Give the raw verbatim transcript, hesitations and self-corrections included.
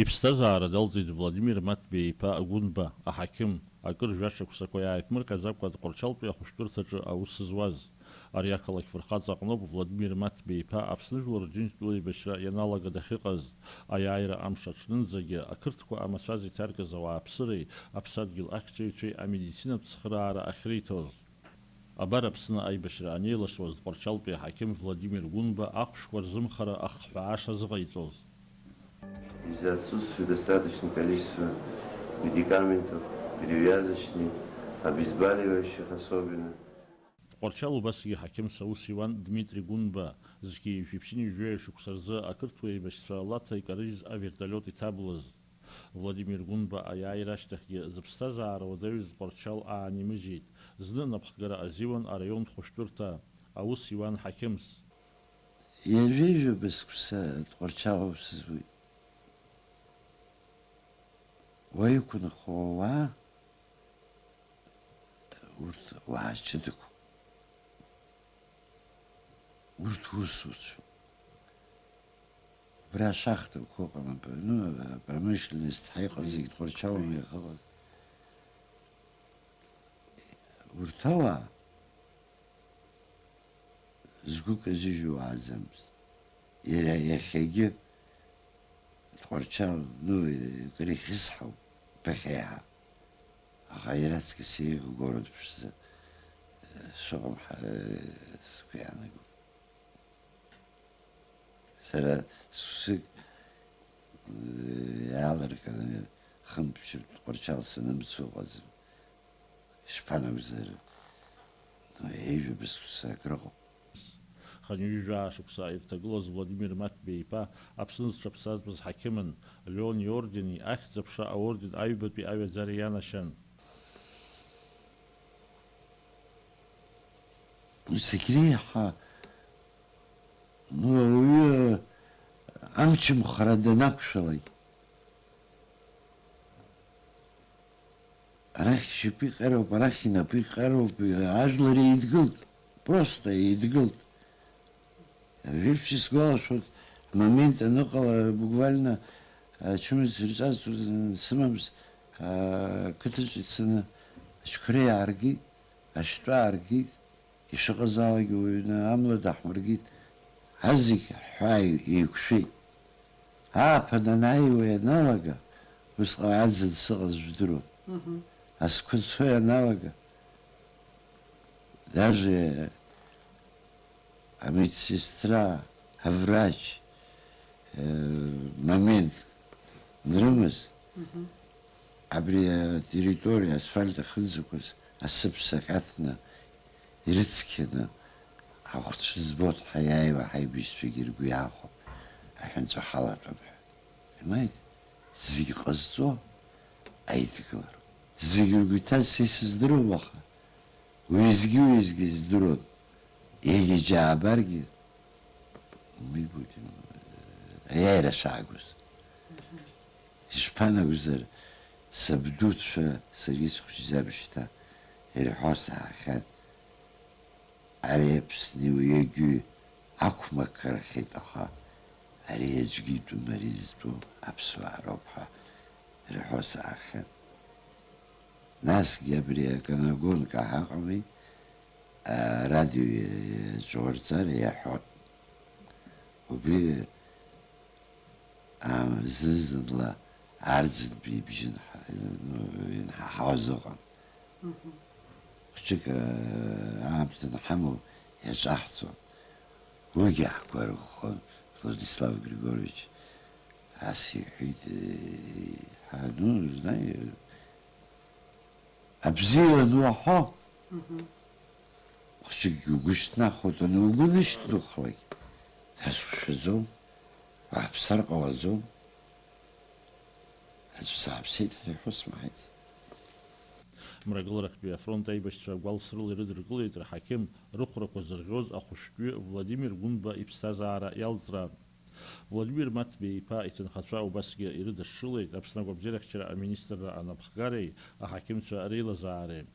Иԥсҭазаара далҵит Владимир Маҭбеи-иԥа Гәынба, аҳақьым, акыр жәашықәсақәа иааиԥмырҟьаӡакәа Тҟәарчалтәи ахәышәтәырҭаҿы аус зуаз. Ари ақалақь фырхаҵа аҟноуп Владимир Маҭбеи-иԥа Аԥсны Жәлар Рџьынџьтәыла еибашьра ианалага дахьыҟаз. Аиааира амш аҽнынӡагьы ақырҭқәа амацәаз иҭаркыз ауааԥсыреи аԥсадгьыл ахьчаҩцәеи амедицинатә цхыраара ахьриҭоз. Абар Аԥсны аибашьра анеилашуаз Тҟәарчалтәи аҳақьым Владимир Гәынба ахәшәқәа рзымхара ахҳәаа шазыҟаиҵоз. Из-за отсутствия достаточного количества медикаментов, перевязочных, обезболивающих особенно. Тҟәарчал убасгьы ҳақьымс аус иуан Дмитри Гәынба, зқьи жәшәи ԥшьынҩажәи жәаҩа шықәса рзы ақырҭуа еибашьцәа Лаҭа икарыжьыз аверталиот иҭаблыз. Владимир Гәынба аиааира ашьҭахьгьы зыԥсҭазаара уадаҩыз Тҟәарчал аанимыжьеит. Зны напхгара азиуан араионтә хәышәтәырҭа, аус иуан ҳақьымс. Ҩажәи жәаба шықәса Тҟәарчал аус зуеит. Уа иқәынхо ауаа, урҭ уаа ҷыдақәоуп. Урҭ усуцәоуп. Убра ашахтақәа ыҟан, ну, апромышленность ҳәа иҟаз зегь Тҟәарчалны иахыҟаз. Урҭ ауаа згәы казыжьуа уааӡамызт. Иара иахьагьы Тҟәарчал, ну, кыр ихьысҳауп, ԥыхьа иаҳа. Аха иара аҵкыс еиӷьу город ԥшӡа, э, шыҟам ҳа-, э, сгәы иаанагом. Сара сусык, э, иаалырҟьаны хынтә-ԥшьынтә Тҟәарчал санымцо ыҟаӡам. Ишԥанагәзаара? Ну, ҩажәа бызшәа акрыҟоуп. Хынҩажәа шықәса ирҭагылаз Владимир Маҭбеи-иԥа Аԥсны зҽаԥсазтәыз ҳақьымын, Леон иордени, Ахьӡ-аԥша аорден аҩбатәи аҩаӡара ианашьан. Зегь реиҳа, ну, ауаҩы амчымхара данақәшәалак, арахь ишьапы иҟьароуп, арахь инапы иҟьароуп, ажәлар еидгылт, просто еидгылт. Жәиԥшь исгәалашәоит, амомент аныҟала, буквально, ачымазцәа ирҵазҵоз сымамыз, ақыҭаҿ ицаны ачқәра иааргеит, ашьтәа ааргеит, ишыҟазаалак уҩны амла даҳмыргеит, азегь ҳәаа еиқәшәеит. Ааԥын анааиуа ианалага, усҟан аӡын сыҟаз жәдыруан. Мгм. Азқәа цо ианалага, даже амедсестра, аврач, э, момент нрымаз, мгм, абри атерриториа асфальт ахьынӡақәыз асыԥса ҟьаҭны, ирыцқьаны, ахәцәа збоит ҳәа иааиуа ҳаибашьцәагьы ргәы иаахәап, аҳәынҵәа ҳалатәап ҳәа. Имааит, зегь ҟазҵо аидгылароуп. Зегь ргәы иҭаз са исыздыруам, аха уеизгьы-уеизгьы издыруан. Егьа џьаабаргьы, мы будем, э, аиааира шаагоз. Ишԥанакәзар, сабдуцәа саргьы схәыҷӡам шьҭа, ирҳәо саахьан. Ари Аԥсни уи егьи ақәмақархеит, аха ари аӡәгьы итәым, ари зтәу аԥсуаа роуп ҳәа рҳәо саахьан. Насгьы абри аканагонка ҳаҟами, арадио иаҿурҵар иаҳәон. Убри аа, зны-зынла арӡынтәи ибжьы нҳа-, ну, инҳаҳауаз ыҟан. Мгм. Хәыҷык, аа, аамҭа анҳамоу иаҿаҳҵон. Уигьы ҳгәарӷәӷәон, Владислав Григорьевич ас иҳәеит, э, ҳа, ну, знай, абзиа ануаҳәо, мгм, хәыҷыкгьы угәы шьҭнахуеит, аны угәы нышьҭнухлак, нас ушәаӡом, уааԥсар ҟалаӡом. Аӡә сааԥсеит ҳәа иҳәо смаҳаит. Мрагыларахьтәи афронт аибашьцәа гәалсрыла ирыдыркылеит рҳақьым, рыхәрақәа зырӷьоз ахәышәтәҩы Владимир Гәынба иԥсҭазаара иалҵра. Владимир Маҭбеи-иԥа иҭынхацәа убасгьы ирыдышшылеит Аԥсны агәабзиарахьчара аминистрра анапхгареи аҳақьымцәа реилазаареи.